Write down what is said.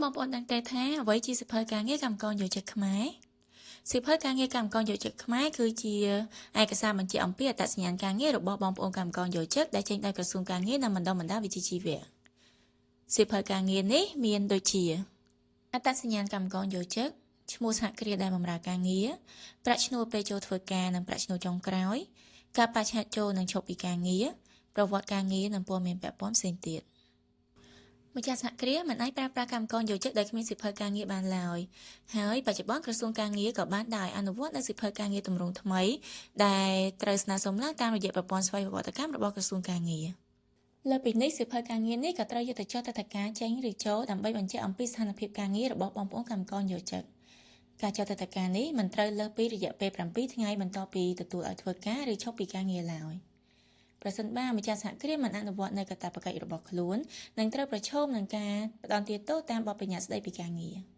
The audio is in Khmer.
បងប្អូនដឹងទេថាអ្វីជាសៀវភៅការងារកម្មករនិយោជិតខ្មែរសៀវភៅការងារកម្មករនិយោជិតខ្មែរគឺជាឯកសារបញ្ជាក់អំពីអត្តសញ្ញាណការងាររបស់បងប្អូនកម្មករនិយោជិតដែលចេញដោយក្រសួងការងារនិងបណ្ដុះបណ្ដាលវិជ្ជាជីវៈសៀវភៅការងារនេះមានដូចជាអត្តសញ្ញាណកម្មករនិយោជិតឈ្មោះសហគ្រាសដែលបម្រើការងារប្រាក់ឈ្នួលពេលចូលធ្វើការនិងប្រាក់ឈ្នួលចុងក្រោយការបរិច្ឆេទចូលនិងឈប់ពីការងារប្រវត្តិការងារនិងព័ត៌មានពាក់ព័ន្ធផ្សេងទៀតម្ចាស់សហគ្រាសមិនអាចប្រើប្រាស់កម្មករនិយោជិតដែលគ្មានសៀវភៅការងារបានឡើយហើយបច្ចុប្បន្នក្រសួងការងារក៏បានដាក់ឲ្យអនុវត្តនូវសៀវភៅការងារទម្រង់ថ្មីដែលត្រូវស្នើសុំឡើងតាមរយៈប្រព័ន្ធស្វ័យប្រវត្តិកម្មរបស់ក្រសួងការងារលើសពីនេះសៀវភៅការងារនេះក៏ត្រូវយកទៅចុះទិដ្ឋាការចេញឬចូលដើម្បីបញ្ជាក់អំពីស្ថានភាពការងាររបស់បងប្អូនកម្មករនិយោជិតការចុះទិដ្ឋាការនេះមិនត្រូវលើសពីរយៈពេល7ថ្ងៃបន្ទាប់ពីទទួលឲ្យធ្វើការឬឈប់ពីការងារឡើយប្រសិនបើម្ចាស់សហគ្រាសមិនអនុវត្តនូវកាតព្វកិច្ចរបស់ខ្លួននឹងត្រូវប្រឈមនឹងការផ្ដន្ទាទោសតាមបទបញ្ញត្តិស្តីពីការងារ។